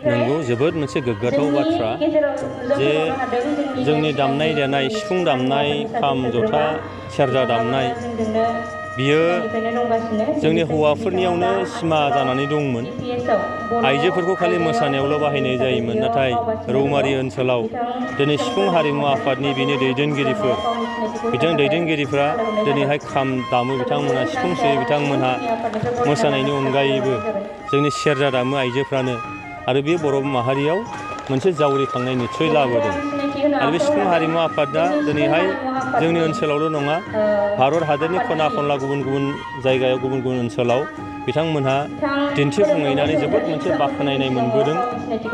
नंगौ जोबोद मोनसे गोग्गाथाव बाथ्रा जे जोंनि दामनाय देनाय सिफुं दामनाय खाम जथा सेरजा दामनाय बियो जोंनि हौवाफोरनियावनो सिमा जानानै दंमोन। आइजोफोरखौ खालि मोसानायावल' बाहायनाय जायोमोन, नाथाय रौमारि ओनसोलाव दिनै सिफुं हारिमु आफादनि बिनि दैदेनगिरिफ्रा दिनैहाय खाम दामो, बिथांमोनहा सिफुं सुयो, बिथांमोनहा मोसानायनि अनगायैबो जोंनि सेरजा दामो आइजोफ्रानो। आरो बे बर' माहारियाव मोनसे जावरिखांनाय निस्सय लाबोदों। आरो बे सिफुं हारिमु आफादा दिनैहाय जोंनि ओनसोलावल' नङा, भारत हादरनि खना खनला गुबुन गुबुन जायगायाव गुबुन गुबुन ओनसोलाव बिथांमोनहा दिन्थिफुंहैनानै जोबोद मोनसे बाख्नायनाय मोनबोदों,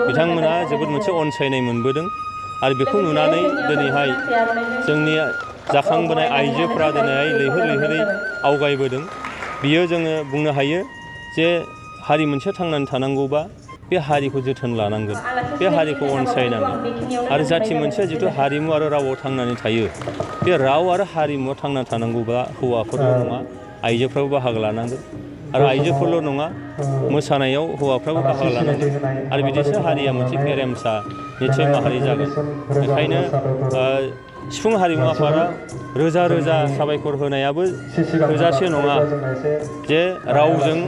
बिथांमोनहा जोबोद मोनसे अनसायनाय मोनबोदों। आरो बेखौ नुनानै दिनैहाय जोंनि जाखांबोनाय आइजोफ्रा दिनैहाय लैहोर लैहोरै आवगायबोदों। बियो जोङो बुंनो हायो जे हारि मोनसे थांनानै थानांगौबा बे हारिखौ जोथोन लानांगोन, बे हारिखौ अनसायनांगोन। आरो जाथि मोनसेया जिथु हारिमु आरो रावाव थांनानै थायो, बे राव आरो हारिमुआव थांनानै थानांगौबा हौवाफोरल' नङा आइजोफ्राबो बाहागो लानांगोन। आरो आइजोफोरल' नङा, मोसानायाव हौवाफ्राबो बाहागो लानांगोन। आरो बिदिसो हारिया मोनसे गेरेमसा निस्सय माहारि जागोन। बेखायनो सिफुं हारिमु आफादा रोजा रोजा साबायखर होनायाबो थोजासे नङा जे रावजों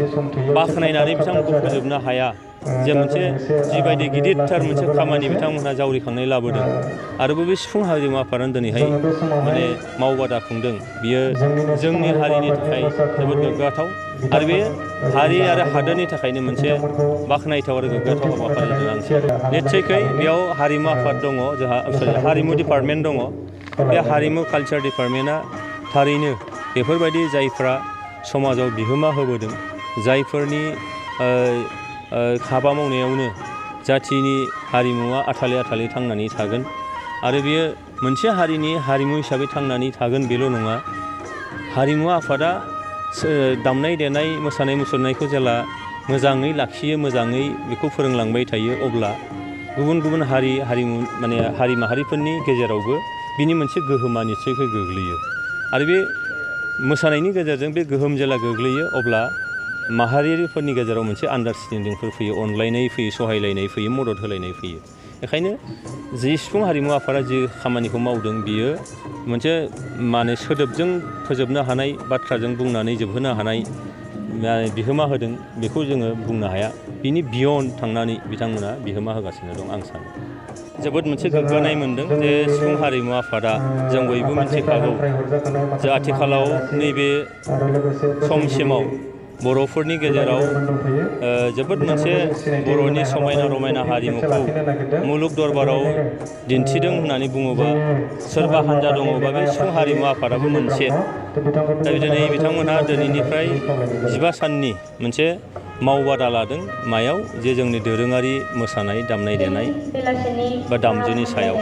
बाख्नायनानै बिथांमोनखौ फोजोबनो हाया। जे मोनसे जिबायदि गिदिरथार मोनसे खामानि बिथांमोनहा जावरिखांनाय लाबोदों। आरोबाव बे सिफुं हारिमु आफादानो दिनैहाय माने मावबादा खुंदों, बियो जोंनि हारिनि थाखाय जोबोद गोग्गाथाव। आरो बे हारि आरो हादोरनि थाखायनो मोनसे बाख्नायथाव आरो गोग्गाथाव हाबाफारि होननानै आं सानो। निस्सयखै बेयाव हारिमु आफाद दङ, जोंहा हारिमु डिपार्टमेन्ट दङ। बे हारिमु कालचार डिपार्टमेन्टआ थारैनो बेफोरबायदि जायफ्रा समाजाव बिहोमा होबोदों, जायफोरनि हाबा मावनायावनो जाथिनि हारिमुवा आथाले आथाले थांनानै थागोन। आरो बेयो मोनसे हारिनि हारिमु हिसाबै थांनानै थागोन बेल' नङा, हारिमु आफादा दामनाय देनाय मोसानाय मुसुरनायखौ जेला मोजाङै लाखियो, मोजाङै बेखौ फोरोंलांबाय थायो, अब्ला गुबुन गुबुन हारिमु माने हारि माहारिफोरनि गेजेरावबो बिनि मोनसे गोहोमा निस्सयखै गोग्लैयो। आरो बे मोसानायनि गेजेरजों बे गोहोम जेला गोग्लैयो, अब्ला माहारिफोरनि गेजेराव मोनसे आन्डारस्टेन्डिंफोर फैयो, अनलायनाय फैयो, सहायलायनाय फैयो, मदद होलायनाय फैयो। बेखायनो जि सिफुं हारिमु आफादा जि खामानिखौ मावदों, बियो मोनसे माने सोदोबजों फोजोबनो हानाय, बाथ्राजों बुंनानै जोबहोनो हानाय बिहोमा होदों बेखौ जोङो बुंनो हाया। बिनि बियन्ड थांनानै बिथांमोना बिहोमा होगासिनो दं आं सानो। जोबोद मोनसे गोग्गानाय मोनदों जे सिफुं हारिमु आफादा, जों बयबो मिथिखागौ जे आथिखालाव नैबे समसिमाव बर'फोरनि गेजेराव जोबोद मोनसे बर'नि समायना रमायना हारिमुखौ मुलुग दरबाराव दिन्थिदों होननानै बुङोबा सोरबा हान्जा दङबा बे सिफुं हारिमु आफादाबो मोनसे। दा दिनै बिथांमोनहा दिनैनिफ्राय 15 साननि मोनसे मावबादा लादों, मायाव जे जोंनि दोरोङारि मोसानाय दामनाय देनाय बा दामजुनि सायाव।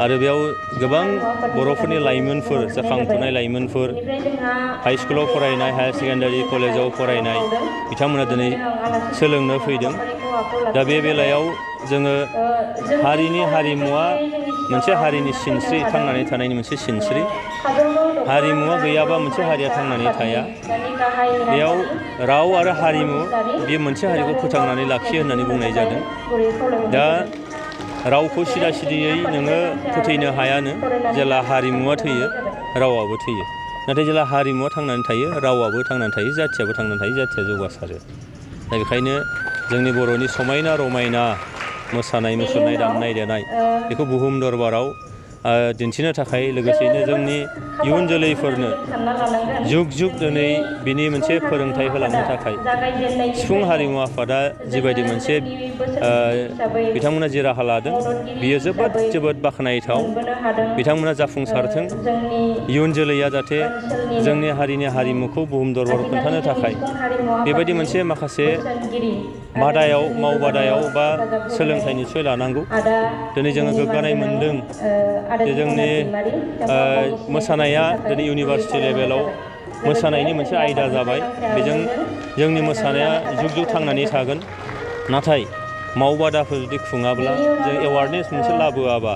आरो बेयाव गोबां बर'फोरनि लाइमोनफोर, जाखांफुनाय लाइमोनफोर, हाइ स्कुलाव फरायनाय, हायार सेकेन्डारि कलेजाव फरायनाय बिथांमोना दिनै सोलोंनो फैदों। दा बे बेलायाव जोङो हारिनि हारिमुवा मोनसे हारिनि सिनस्रि, थांनानै थानायनि मोनसे सिनस्रि। हारिमुवा गैयाबा मोनसे हारिया थांनानै थाया। बेयाव राव आरो हारिमु, बेयो मोनसे हारिखौ फोथांनानै लाखियो होननानै बुंनाय जादों। दा रावखौ सिदा सिदियै नोङो फोथैनो हायानो, जेला हारिमुवा थैयो रावाबो थैयो। नाथाय जेला हारिमुवा थांनानै थायो, रावाबो थांनानै थायो, जाथियाबो थांनानै थायो, जाथिया जौगासारो। दा बेखायनो जोंनि बर'नि समायना रमायना मोसानाय मुसुरनाय दामनाय देनाय बेखौ बुहुम दरबाराव दिन्थिनो थाखाय, लोगोसेयैनो जोंनि इयुन जोलैफोरनो जुग जुग दिनै बिनि मोनसे फोरोंथाइ होलांनो थाखाय सिफुं हारिमु आफादा जिबायदि मोनसे बिथांमोना जि राहा लादों, बियो जोबोद जोबोद बाख्नायथाव। बिथांमोना जाफुंसारथों, इयुन जोलैया जाहाथे जोंनि हारिनि हारिमुखौ बुहुम दरबाराव खोन्थानो थाखाय बेबायदि मोनसे माखासे मावबादायाव बा सोलोंथाइ निस्सय लानांगौ। दिनै जोङो गोग्गानाय मोनदों जे जोंनि मोसानाया दिनै इउनिभार्सिटि लेभेलाव मोसानायनि मोनसे आयदा जाबाय। बेजों जोंनि मोसानाया जुग जुग थांनानै थागोन। नाथाय मावबादाफोर जुदि खुङाब्ला, जों एवारनेस मोनसे लाबोआबा,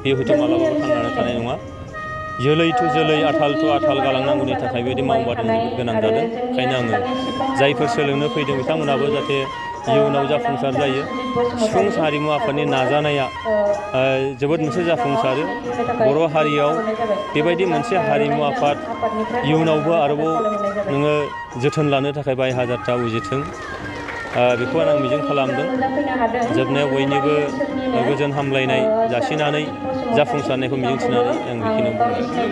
बे हयथ' मालाबाबो थांनानै थानाय नङा। जोलै टु जोलै, आथाल टु आथाल गालांनांगौनि थाखाय बेबायदि मावबादानि जोबोद गोनां जादों। ओंखायनो आङो जायफोर सोलोंनो फैदों बिथांमोनाबो जाहाथे इयुनाव जाफुंसार जायो। सिफुं हारिमु आफादनि नाजानाया जोबोद मोनसे जाफुंसारो। बर' हारियाव बेबायदि मोनसे हारिमु आफाद इयुनावबो आरोबाव नोङो जोथोन लानो थाखाय बाय हाजारथा उजिथों, बेखौ आं मिजिं खालामदों। जोबनायाव बयनिबो गोजोन हामलायनाय जासिनानै जाफुंसारनायखौ मिजिंथिनानै आं बेखिनियाव बुंबाय।